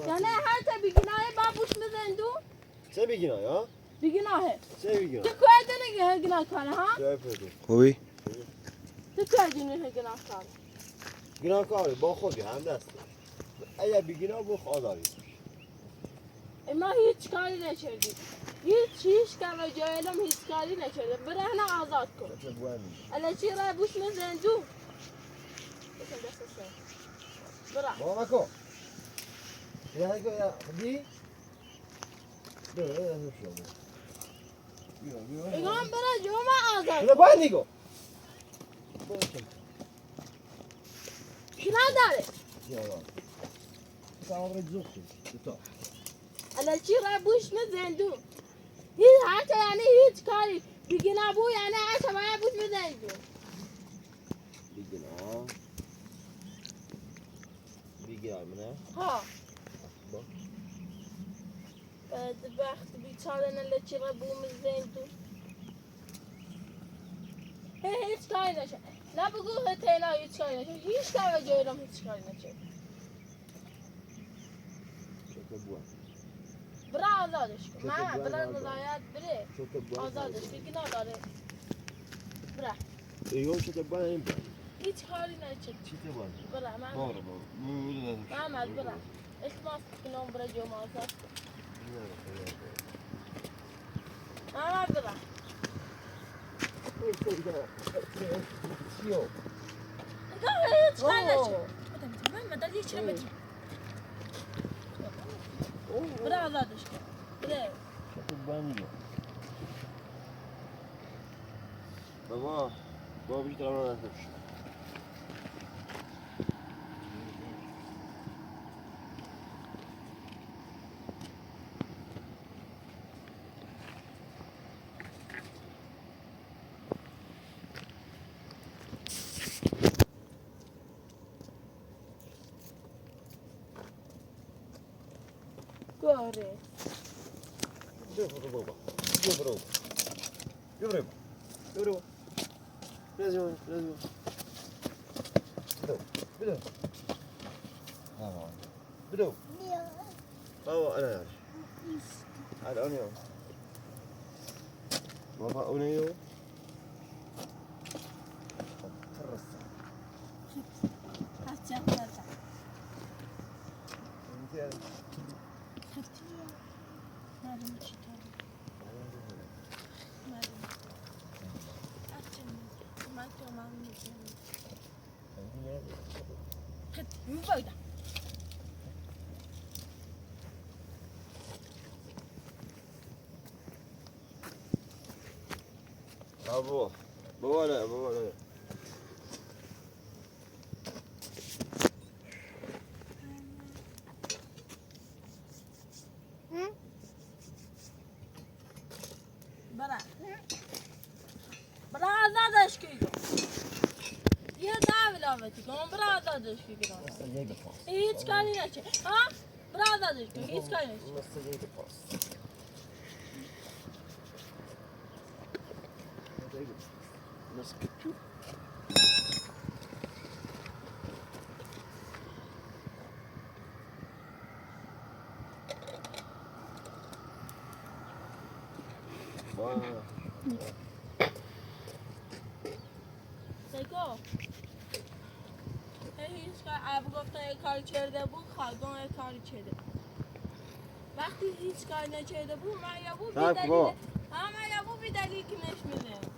Yani her tabi günahı babuş mı zendu? چه بگینا یا؟ بگناهه چه بگینا؟ تو کوی دنگ گناه کاره ها؟ چه پیدا؟ خوبی؟ تو کوی دنگ گناه کاره گناهکار با خودی هم دسته اگر بگینا بخ آزادی ما هیچ کاری نکردیم هیچ کار جایلم هیچ کاری نکردیم برهنه آزاد کن چه بوانی الکی را بوش من زندو برا بابا کو یا کو یا خدی بیا بیا ایگان برا جو ما آزاد بیا باید نیگو کی نداره الکی را بوش من زندو هیچ حتی یعنی هیچ کاری بگی نبو یعنی حتی باید بوش من زندو بگینا بگیرم نه ها بدبخت بیچاره نلچی را بوم زندو هیچ کاری نشه نه بگو تینا هیچ کاری نشه هیچ کاری جایرم هیچ کاری نشه چطور بوان برا آزادش کن من برا رضایت بره چطور بوان آزادش کن گناه داره برا ایون چطور بوان این بوان هیچ کاری نشه چطور بوان برا من بارا بارا محمد برا التماس کنم برا جو آزاد کن محمد برا هیچ کاری نشه محمد هیچ نمی‌تونی برا آزادش کن برا بابا بابا بیش دارم نشد گاره بیا بابا بیا برو بیا برو بیا برو لازم لازم بدو بدو بدو بابا انا انا انا بابا انا يو بابا بابا لا بابا لا برا برا آزادش کی یه دعوی کن برا آزادش کی هیچ کاری نشه ها برا آزادش کن هیچ کاری نشه سگو هیچ کار اب گفتن یه کاری کرده بود خالگان یه کاری کرده وقتی هیچ کاری نکرده بود من یا بود بی دلیل ها من یا بود بی دلیل که نشمیده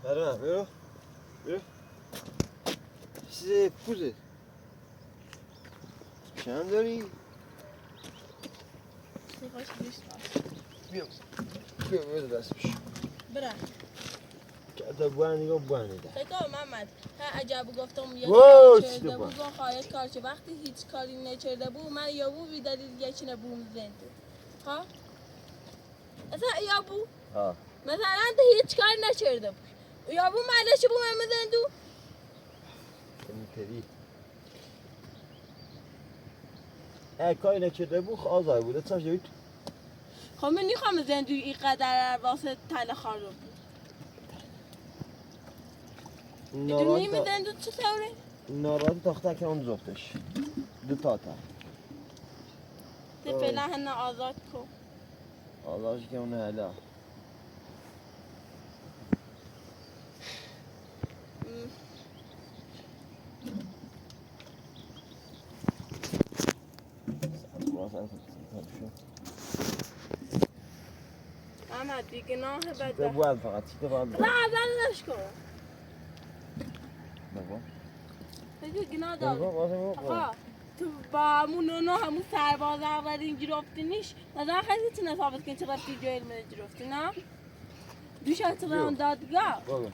نه برو برو چیز پوزه چند داری؟ بیا بیا بیا دست بش برا چند بوان نگاه بوان ده فکر محمد ها عجب گفتم یه کاری کرده بود خواهد کار چه وقتی هیچ کاری نکرده بود من یا بو بی دلیل یکی نبوم زنده ها اصلا یا بو ها مثلا تو هیچ کاری نکرده بود. یا بو مالش بو مزندو. اینطوری. کاری نکرده بود، آزار بوده. چه جوری؟ خب من نیخوام زندو اینقدر واسه تله خارو بود. میدونی میزندو چه طوره؟ ناراحت تاخته که اون زفتش. دو تا تا. فعلا هنه آزاد کن. آزاد که اون هلا. محمد بیگناه بده. باید فقط چی باید. نه اولش کن. بابا. بگو گناه داره. آقا تو با همون نونو همون سرباز اولین گرفتنیش مثلا خیلی چی ثابت کن چرا رفتی جای من گرفتی نه؟ دوش هم دادگاه. بابا.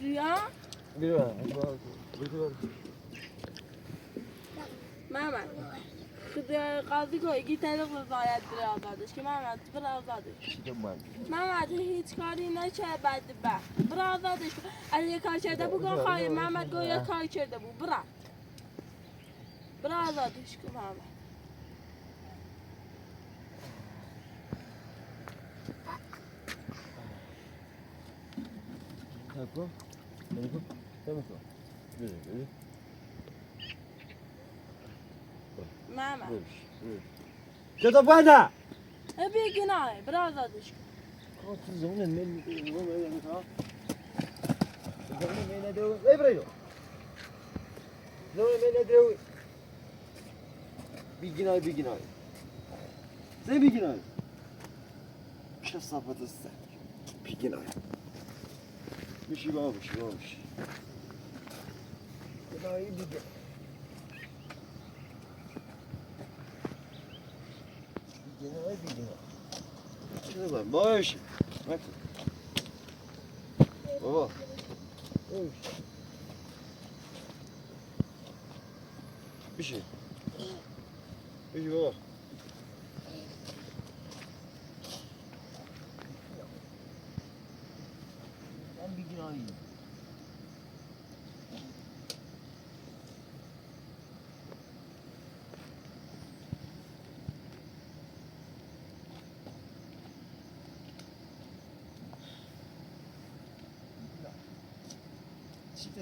یا؟ بیا. محمد قاضی گویی طریق رضایت بر آزادش که محمد بر آزادش. محمد هیچ کاری نکرد بدبخت بر آزادش. اگه یه کار کرده بود گفت خواهی محمد گفت یه کار کرده بود برا بر آزادش کن محمد. تکو تکو تکو بده محمد چطور باید؟ بیگناه برا آزادش کن. تو زمان من زمان من ندرو ای برایو زمان من ندرو بیگناه بیگناه زی بیگناه کثافت است بیگناه میشی بابا میشی بابا میشی بیگناهی بیگناه بیگناه بیگناه چه باید باشه نکن بابا بشی بشی بابا من بیگناهی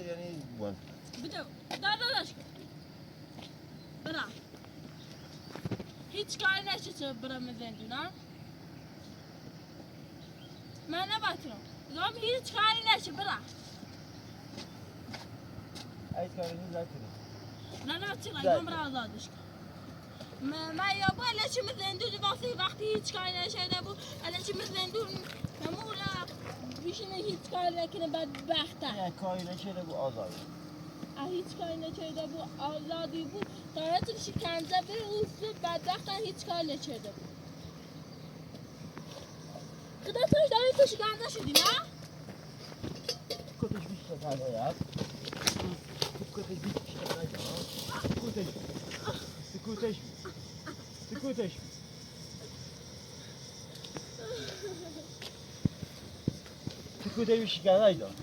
یعنی بده داداش برا هیچ کاری نشه چه برا مزندونا من نباترم میگم هیچ کاری نشه برا هیچ کاری نشه نه نه چرا میگم برا آزادش کن. من یا با الچی مزندون واسه وقتی هیچ کاری نشده بود الچی مزندون همولا بیشینه هیچ کاری نکنه بدبخته. کاری نشده بود آزادی. هیچ کاری نکرده بود آزادی بود داره شکنجه به اون بدبختن هیچ کاری نکرده بود. خدا توش داری تو شکنجه شدی نه؟ کتش بیشتر تنهایت کتش بیشتر تنهایت کتش سکوتش سکوتش سکوتش شکنجه داد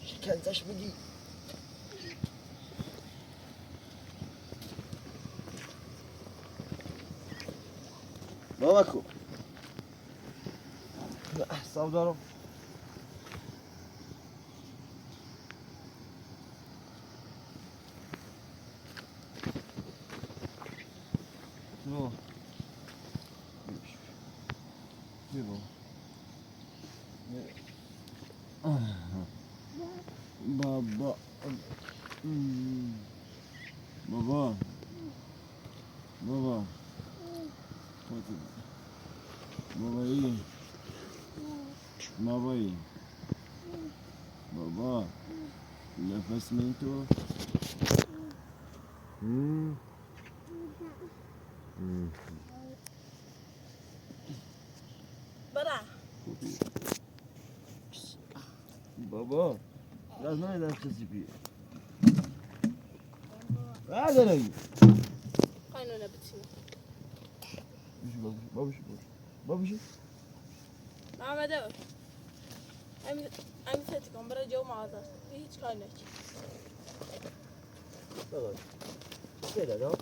شکنجهش میگی بابا کو احساب دارم بابا بابا بابا بابایی بابایی بابا نفس من تو برا بابا لازم ندارم کسی بیه بردارم قانونه بچینم بابا بابا بابا محمد همین ستی کن برای جو مغازه هیچ کاری نکن. بابا چه دادم؟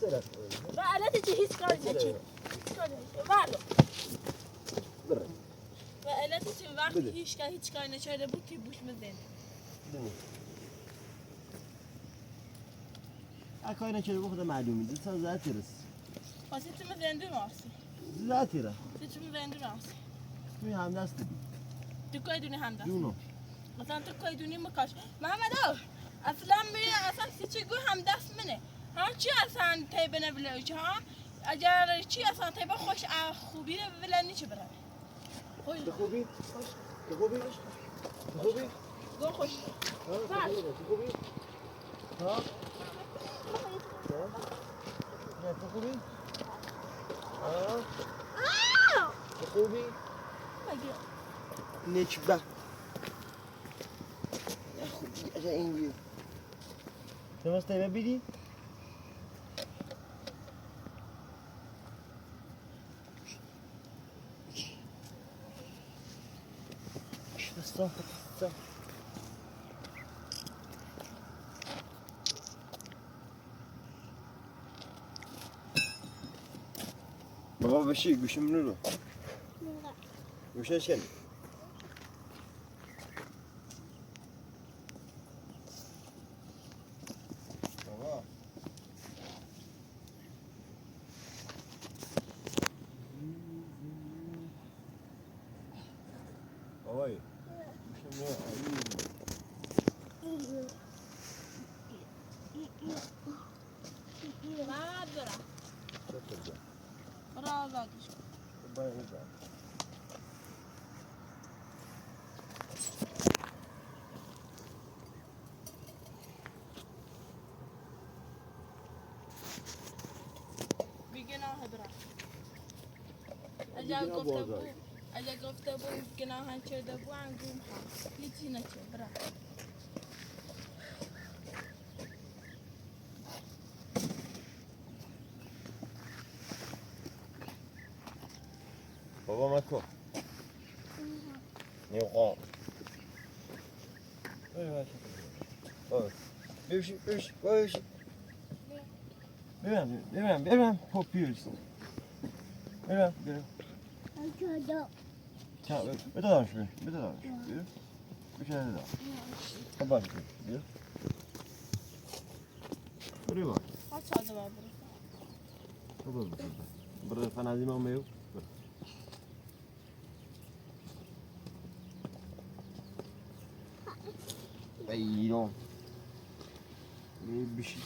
چه دادم؟ و علت چی هیچ کاری نکن. هیچ کاری نکن. ورد. برو. و علت چی وقتی بده. هیچ کاری نکرده بود که بوش مزنه. اکای نکرده بود خدا معلومه دیگه تا ذاتی رس. واسه تو مزنده ماسی. ذاتی را. تو مزنده ماسی. توی هم دست بی. تو کای دونی هم دست. دونو. مثلا تو کای دونی مکاش. محمد آه. اصلا می اصلا چی گو هم دست منه. ها چی اصلا تیبه نبله ها؟ اگر چی اصلا تیبه خوش خوبی رو بله نیچه برم. خوش. تو خوبی؟ تو خوبی؟ تو خوبی؟ گو خوش. ها تو خوبی؟ ها؟ نه تو خوبی؟ ها؟ تو خوبی؟ مگه نکبه نه خوبی اجا اینجوری تو واسه تیبه بیدی؟ دستان بابا بشی گوشم نورو گوشه چند بابا بابای گوشم نورو محمد برم. چطور برو آزادش کن. باید بزن. بیگناه برم. اگر بیگناه گفته بازار. بود اگر گفته بود گناه کرده بود انگوم هیچی نکرد برم. بابا مکن. نیوقا. ببشی ببشی ببشی. ببرم ببرم ببرم پاپیوز. ببرم ببرم. بده دارش بده دارش بده. بشه دارش. بابا بیا. برو با. چه برو. برو برو فنازی ما میو. ایران. بشی.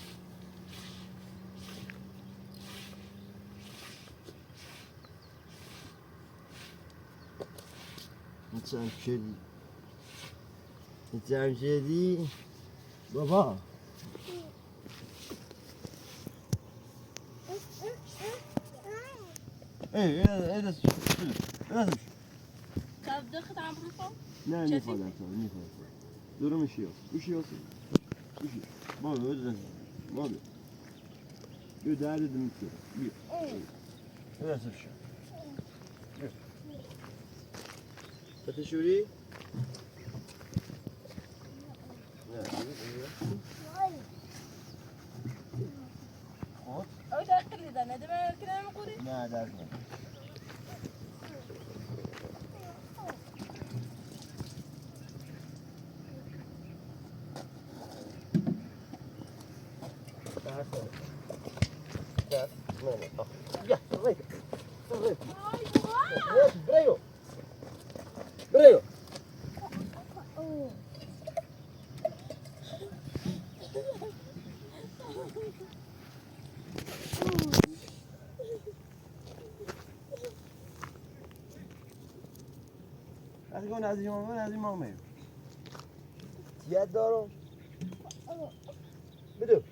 شدی. جمع شدی بابا. ايه ايه ده ايه نه میخواد اصلا میخواد. دورم شیو. گوشی گوشی. بابا öyle بابا. Bir daha dedim ki. Bir. Öyle şu. فتشوري؟ نه. خب. او داخل ده ندم كلام قوري؟ نه درد نه. بريو بريو از این از این مامه یاد دارم بدو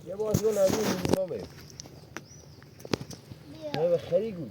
یه بازیکن از این مامه نه به خری گوی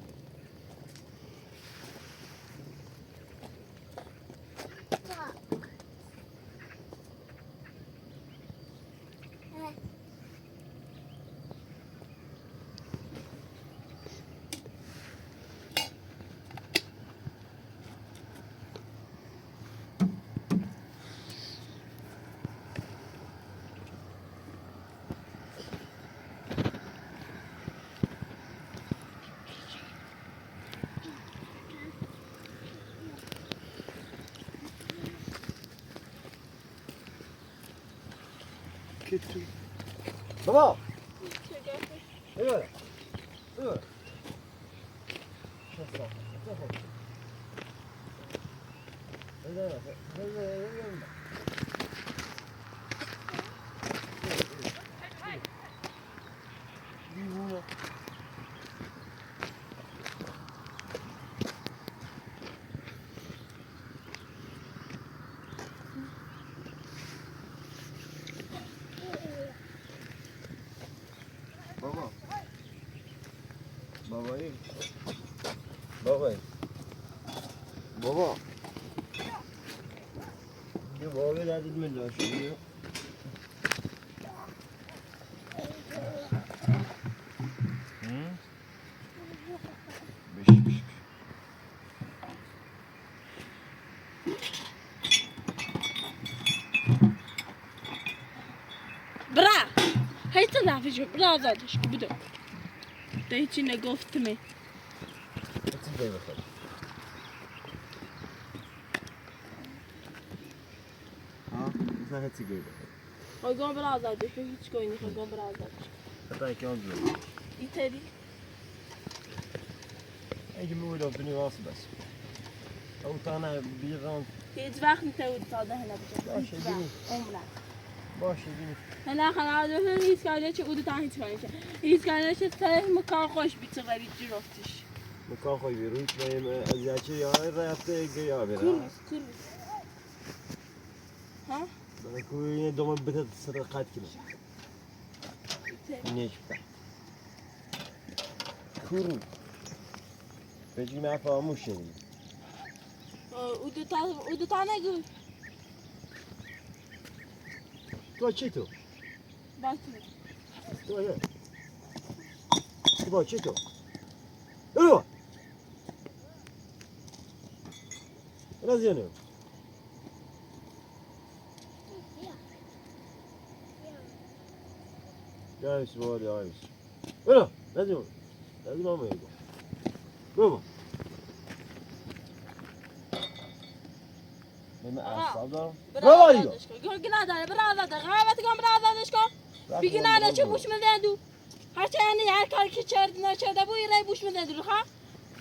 که تو بابا بیا بیا بابا بابایی بابایی بابا یه بابا دردت من داشت. بش بش برا هی تنافش برا آزادش کن بدو ده هیچی نگفتمه. چی بخواد؟ ها مثلا چی بخواد؟ خواهگاه برا آزادش کن هیچ گویی نخواهگاه برا آزادش کن. حتی که آن زود ایتری اگه می‌بودم دنیا واسه بس او تانا بیرون هیچ وقت نتود ساده هنا بجا. باشه، هیچ بینی. وقت عمرم باشه بینی. هلا خلا هیچ کاری چه او تا هیچ کاری چه هیچ کاری چه سر مکان خوش بیت غریب جرفتش. مکان خوش بیرون چه از چه یا رفته که یا بیرون. کروس کروس ها کوی دوم بتت سرقات کنه. نیش بتاع. کرو. بيجي معك فراموش يعني. او دو تا نگو. تو چی تو؟ باش تو چی؟ تو با چی تو؟ برو. رازیانو. جايش بابا جايش. برو لازم لازم ما يقول. برو. من اعصاب دارم. برو دیگه. گل نداره برا آزاده قهوه کن برا آزادش کن. بگی نه چه بوش میزندو هرچه یعنی هر کاری که چرد نچرده بو ایرای بوش میزندو ها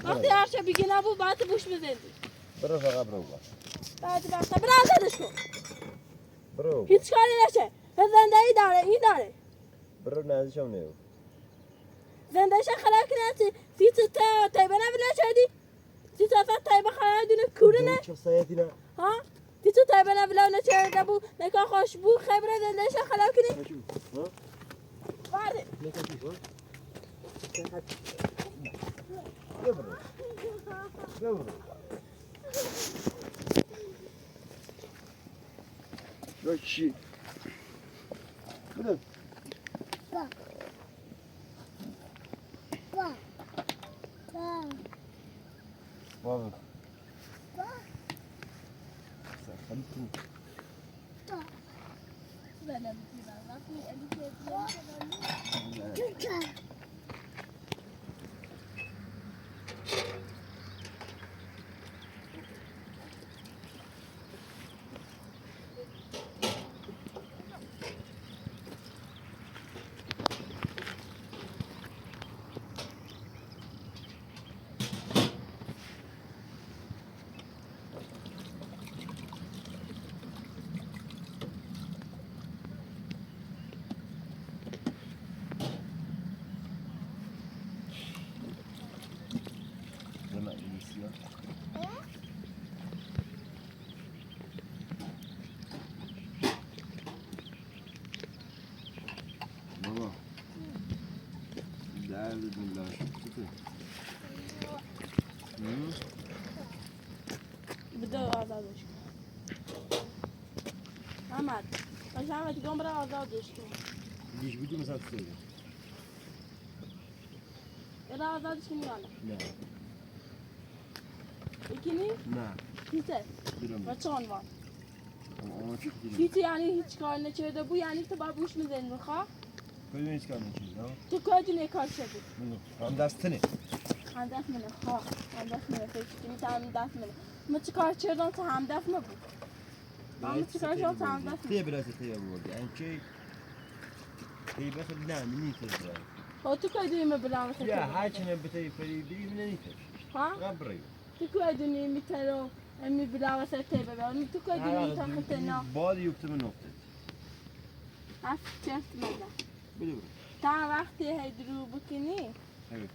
وقتی هرچه بگی نبو بعد بوش میزندو. برو فقط برو. بعد وقتا برا آزادش کن. برو. هیچ کاری نشه. زندگی داره این داره. برو نزدیکم نیو. زندگیش خراب کنه سی تا تایبه نبینه چردی سی تا تایبه خراب دونه کوره نه. چه سایتی نه. ها تی تو تایبه نبینه نه چرده بو نکا خوش بو خبره زندگیش خراب کنی. ها؟ بله. برو. برو. برو. چی؟ برو. با. با. با. بابا. با. خليتني. بابا درد بالله بدو آزادش کن احمد باش احمد گم برا آزادش کن. ليش بدو مثلا تسوي؟ برا آزادش کن یا نه؟ نه. یکی نه. هیچه بدون و چه عنوان؟ هیچ هیچ یعنی هیچ کار نکرده بو یعنی تو با بوش میزنی میخوا؟ کدوم هیچ کار نکرده؟ تو کجا نکار شدی؟ هم دست تنه. هم دست منه ها هم دست منه فکر کنی تا هم دست منه ما چه کار کردم تا هم دست من بود. من چه کار کردم تا هم دست من. تیه برای تیه بودی. این چی؟ تي بخل نعم نيتر هو تكويدني ما بلا يا هاي بتي فري بي من نيتر ها غبري تكويدني مترو امي بلا وسطي بابا تكويدني تاخذنا باد يكتب نقطة هفت چفت مده بده تا وقتی هی درو بکنی Evet.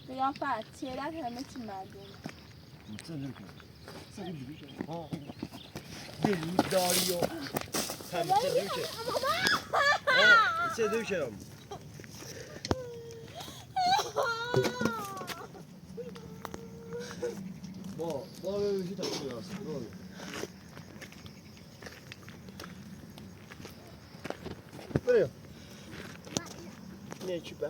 قیافت چهرت همه چی معلومه. دلی داری و همه چه چه دوشه با با bir şey takılıyor aslında. Ne oluyor? Buraya. Ne küpe?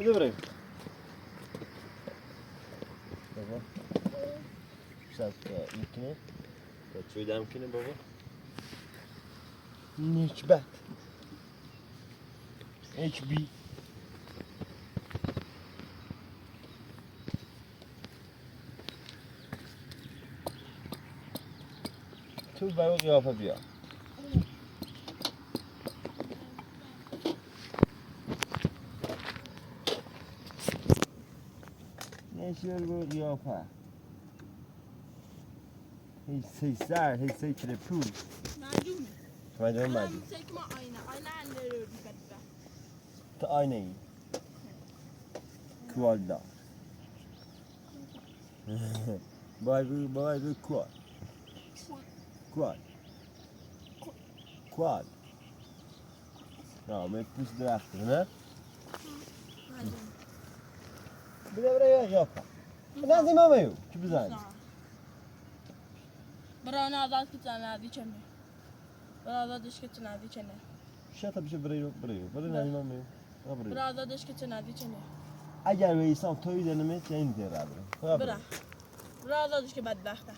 بده بریم. بابا. ساعت میکنه. چوی کنه بابا. نکبت. اچ بی. تو برای قیافه بیا. نشیر به قیافه. هی سی سر هی سی کله پول. معلومه. معلومه معلومه. ما آینه آینه اندر رو بدبخت. تو آینه ای. کوالدا. بای بگو بای بگو کوال. کوال. کوال. نه من پوست درخته نه؟ بده برای قیافه. نه ما میو چی بزنی؟ برای آزاد که تنادی چنه. برای آزادش که تنادی چنه. شتا بشه برای برای برای نه ما میو. برای. برای آزادش که تنادی چنه. اگر ویسام توی دنمه چه این دیره برای. برا. برای آزادش که بدبخته.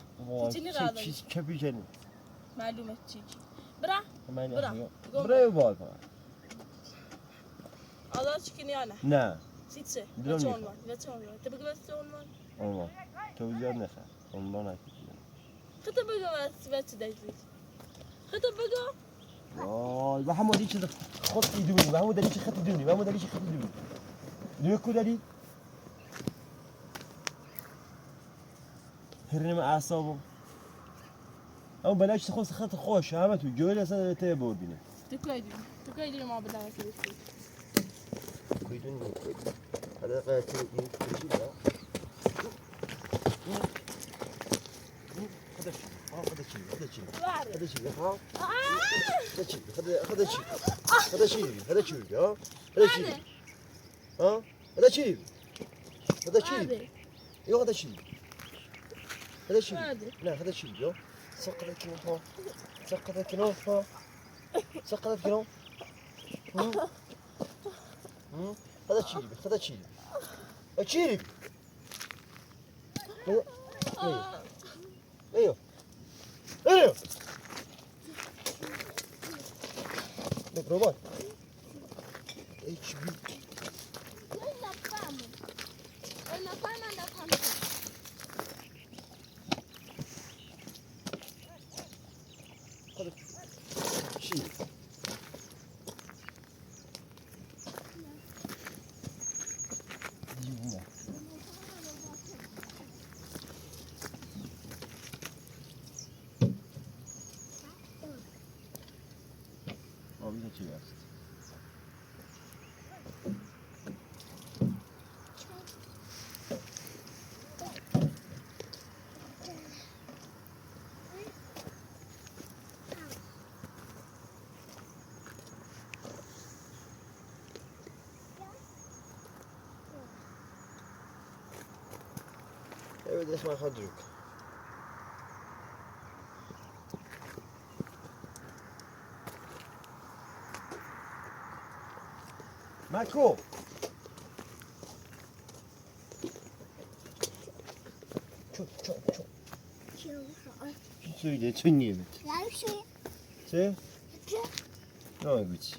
چی چه چیز کپی کنی؟ معلومه چی چی. برا. برا. برای بال فقط. آزادش که نه. نه. سیتسه. بچه عنوان. بچه عنوان. تو بگو بچه عنوان. عنوان. تو زیاد نخواه. عنوان نکن. خطا بگو بس بچه دجید. خطا بگو. وای و همون دیگه چیز خط ایدونی و همون دلیل خط ایدونی و همون دلیل خط ایدونی. دیگه کو داری؟ هرنم اعصابم. اما بلاش خود خط خوش همه تو جویل اصلا ته بردینه. تو کیدونی تو کیدونی ما بدم واسه کیدونی هذا قاعد تجي هذا شيء هذا شيء هذا شيء هذا شيء هذا شيء هذا شيء هذا شيء هذا شيء هذا شيء ها هذا شيء هذا شيء يو هذا شيء هذا شيء لا هذا شيء يو سقطت كيلو سقطت كيلو سقطت كيلو هذا شيء هذا شيء شيء ايوه ايوه ميكروبات اتش بي. شيء چی است؟ Evet, اسمع خدرك. ماكو شو شو شو شو Tsoy de tsoy nimet. Tse. Tse? No guci.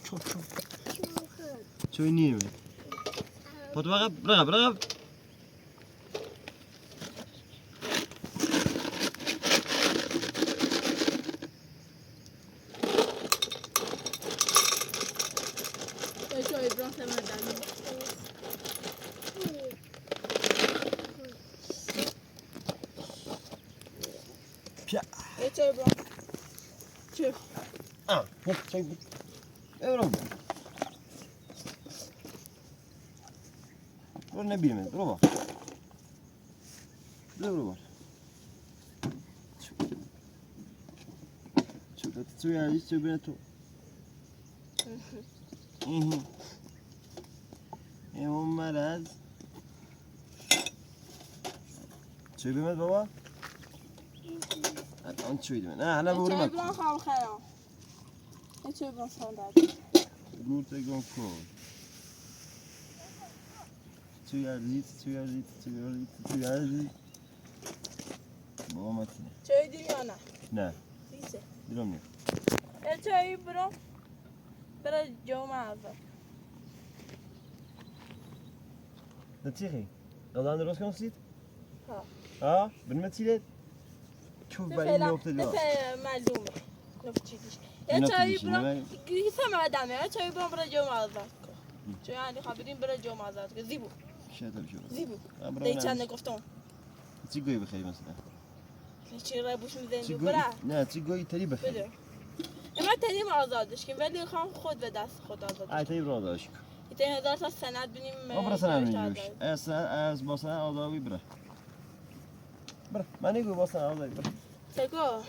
Ço ço. Tsoy nimet. Pot bırak bırak bırak. چای برام سمردن. Pia. چای برام. چه؟ Ah, çay. Evrim. Dur ne bileyim, dur bak. Dur bak. Çok çok ya, hiç çok to. E maraz. Çöbümez baba. An çöydüm. Ha hala چای vurma. برام خواهم خرم. چای برام ساندر. Gurte gonko. Tüyerli, tüyerli, tüyerli, tüyerli. Baba matine. چای دیری یا نه؟ Ne? دیسه. Bilmiyorum. چای برام. برای جو معذر. Ne tiri? Galan درست کنید؟ ها. ها؟ بالمثيلات شوف بعدين نقطة نه دلوقتي معلومه. نفتیش. یه چای برام. گیسم آدمه. یه چای برام برای جو معذر. چای علی خبرین برای جو معذر. زیبو. شاید بشوف. زیبو. دی چند گفتم. چی گوی بخری مثلا؟ چی را بوش چی میزنی گوی؟ برا. نه چی گوی تری بخری. بده. اما تنیم آزادش که ولی خواهم خود به دست خود آزادش. آی تری برا داشت. ایتن هزار تا سند بینیم. ما برا سند میجوش. از از با سند آزادی برا. برا من نگو با سند آزادی برا. تگو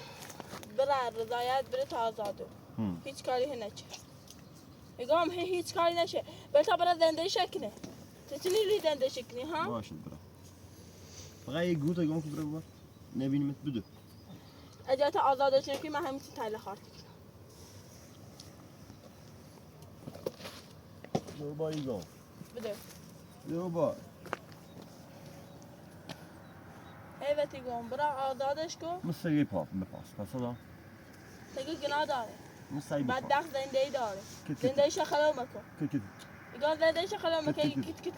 برا رضایت بره تا آزادو. هیچ کاری نشه. میگم هیچ کاری نشه. بل تا برا زنده شکنه. تو لی زنده شکنی ها؟ باشه برا. فقط یه گوتا گم برا بابا. نبینیمت بدو. اجازه تا آزادش نکنی من همین تله خارت دو با ایگام. بده. دو با. ایوتی گم برا آزادش کن. مثل یه پاپ مپاس. پس دا. تگو گناه داره. مثل یه پاپ. بدبخت زنده ای داره. زنده ایش خراب مکن. کت کت. میگم زنده ایش خراب مکن. کت کت کت کت.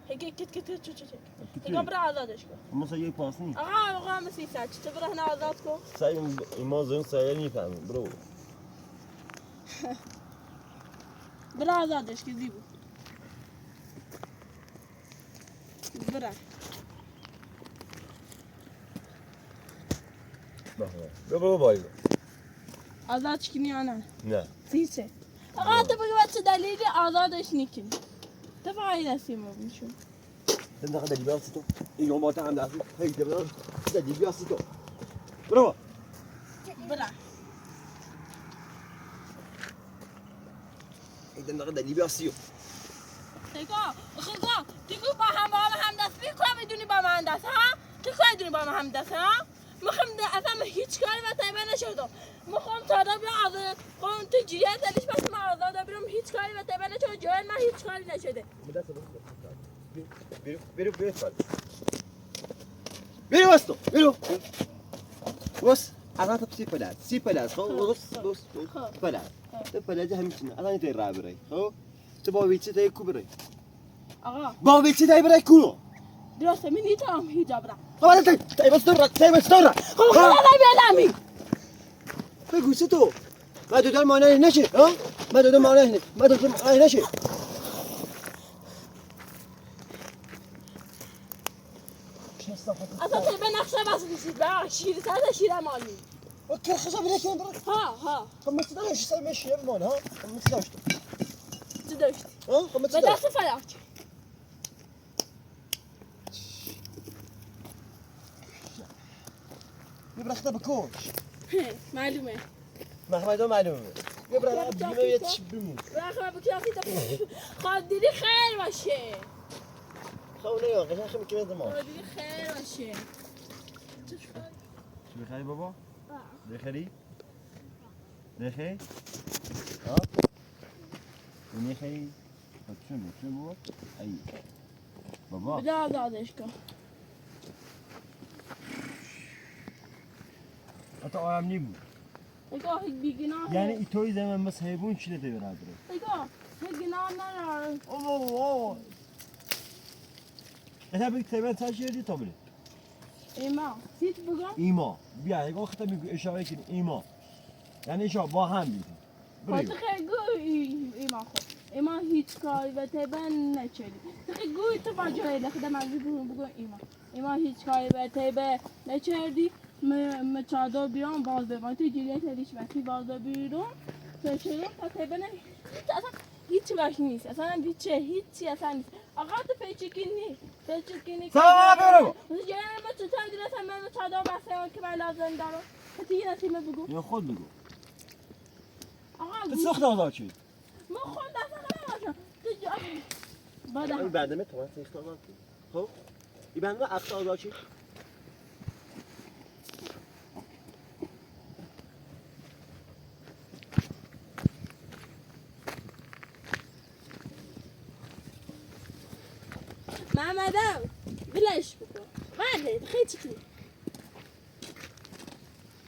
کت کت کت کت چو چو چو. میگم برا آزادش کن. مثل یه پاس نی. آقا آقا مثل سر چه برا هنا آزاد کن. سعی ما زن سعی نیفهمم برو. برا آزادش که زیبو. برا. برو بایی. آزاد کنی یا نه؟ نه. سیسه. آقا تو بگو چه دلیلی آزادش نکنی؟ تو فقط نسیم بینشون. تندخ دلی بیاستو. ایگام با تا هم دست. هی دبر. دلی بیاستو. برو. برا. ای دندخ دلی بیاستو. تگو خدا تگو با هم با هم دست بی میدونی با من دست ها؟ تو میدونی با من هم دست ها؟ میخوام اصلا هیچ کاری واسه نشدم. میخوام تا برم آزاد خب تو جریان دلش پس من آزاد برم هیچ کاری واسه نشده. جای من هیچ کاری نشده. بیرو بیرو بیرو بیرو واسطو بیرو بص انا طب سي بلاز سي بلاز خو بص بص بلاز بلاز همشنا انا نتي رابري خو تبا بيتي تاي كوبري آقا با بيتي تاي بري كولو درسته من نیتم هیچ برا. خب تاي تاي بس دورة تاي بس دورة خب خدا بیادمی. بگو تو ما دودل مانه نشه ها ما دودل مانه ما دودل مانه نشه اصلا تو به نقشه بس میشید برا شیر سر شیر مالی. اوكي خصها بلا كان برك ها ها خب ما تدرش ساي ماشي مان ها ما تدرش چه داشتی؟ ها خب ما به تدرش دست فلاک. يبرا خطا بكوش معلومه. ما حمايدو معلومه يبرا بيما يتشبمو برا بکیافی تا خاطری خیر باشه. خو نه قشنگ خمی كيما زمان خاطری خیر باشه. شو بخري بابا؟ بخري؟ بخري؟ ها؟ ونخري؟ شو شو بابا؟ اي بابا بده آزادش کن. حتی آرام نی بود. نگاه بیگناه. یعنی ایتوی زمان بس حیوان چی ده برادره. نگاه بیگناه نداره. اوه اوه. مثلا بگی تیمن تشیردی تا بله. ایما هیچ بگم. ایما بیا نگاه خطا میگو اشاره کنی ایما. یعنی اشاره با هم بیدیم. خب خیلی گوی ایما خب. ایما هیچ کاری به تیبن نچلی. خیلی گوی تو با جای خودم من بگم بگم ایما. ایما هیچ کاری به تیبن نچردی. م چادر بیام باز ببان تو جلیت هیچ وقتی باز بیرون فشرم تا تیبن هیچ اصلا هیچ وقت نیست اصلا هیچ هیچی اصلا نیست. آقا تو پیچکی نی پیچکی نی. سلام علیکم. یعنی من چطور دیدم من چادر بستم که من لازم دارم. تو یه نسیمه بگو. یا خود بگو. آقا سخت آزاد شد. من خود اصلا نمی‌خوام. تو جا این بعدمه تو من سخت آزاد شد. خب این بعدمه اخت آزاد شد. محمدم بلش بکن. بله خیلی چیزی.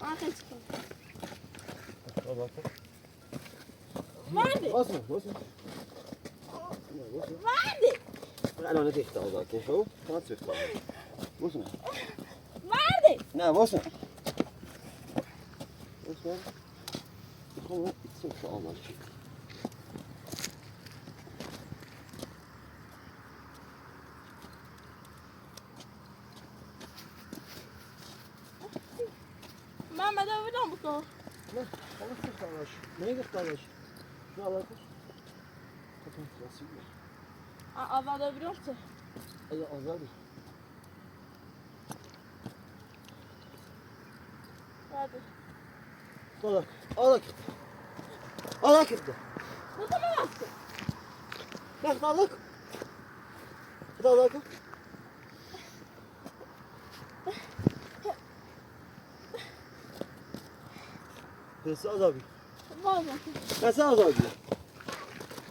آه خیلی چیزی. بله. واسه واسه. بله. الان تخت آزاد که خب خلاص تخت آزاد. واسه. بله. نه واسه. واسه. خب سخت آزاد شد. محمد بدم بکن. نه خلاص تخت آزاد شد. نه تخت آزاد شد. نه آزاد شد. آزاد بیرون چه؟ آزادی. بله. آزاد آزاد آزاد کرد. Bu tamam attı. نه آزاد. آزاد. بس آزادی. باز بس آزادی.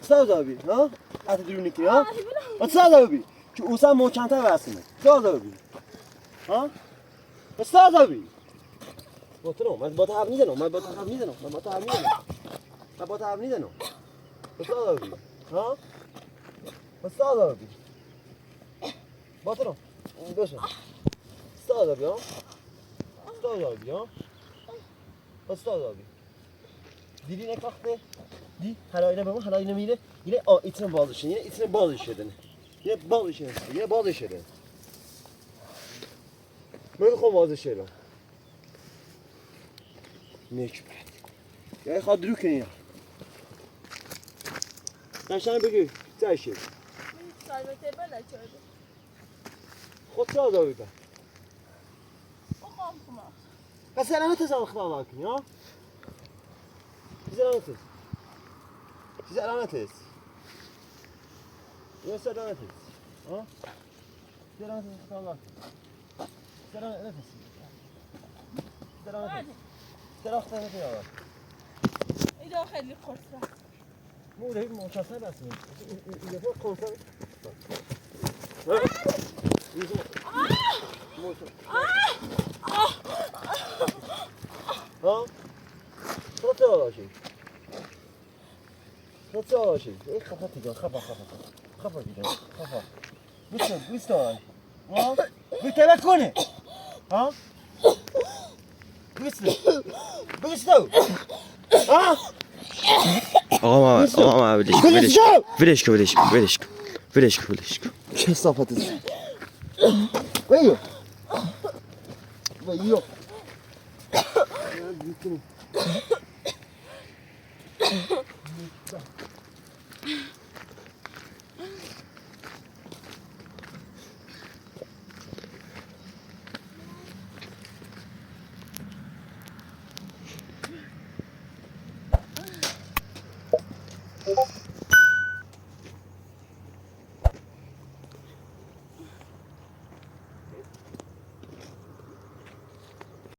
بس آزادی ها؟ اتدرونی کی ها؟ بس آزادی. که اوسا موچانتا واسمه. بس آزادی. ها؟ بس آزادی. با تو من با تو حرف میزنم. من با تو حرف میزنم. من با تو حرف میزنم. من با تو حرف میزنم. بس آزادی. ها؟ بس آزادی. با تو بس. بس آزادی ها؟ بس آزادی ها؟ بس آزادی. دیدی نکاخته؟ دی حالا اینه بابا حالا اینه میره yine o içine bazı şey yine içine bazı şeyden yine bazı şey yine bazı şeyden من خو bazı şeyler ne küpret ya خاطر کنی ya قشنگ بگی چه şey البته بله چرا خود چه آزادی ده آقا خما پس الان تزام خدا کنی ها چیز الان تز چیز الان تز یه سر تز ها چیز الان تز خدا چیز الان تز چیز الان تز چرا خدا نکنی اینا خیلی قرصه مو ده مچاسه بس یه قرصه ها خطا باشه خطا باشه ای خفا دیگه خفا خفا خفا دیگه خفا بس بس ها بتلا کنه ها بس بس ها آقا محمد آقا محمد ولش کن ولش کن ولش کن ولش کن ولش کن ولش کن کثافت ویو ویو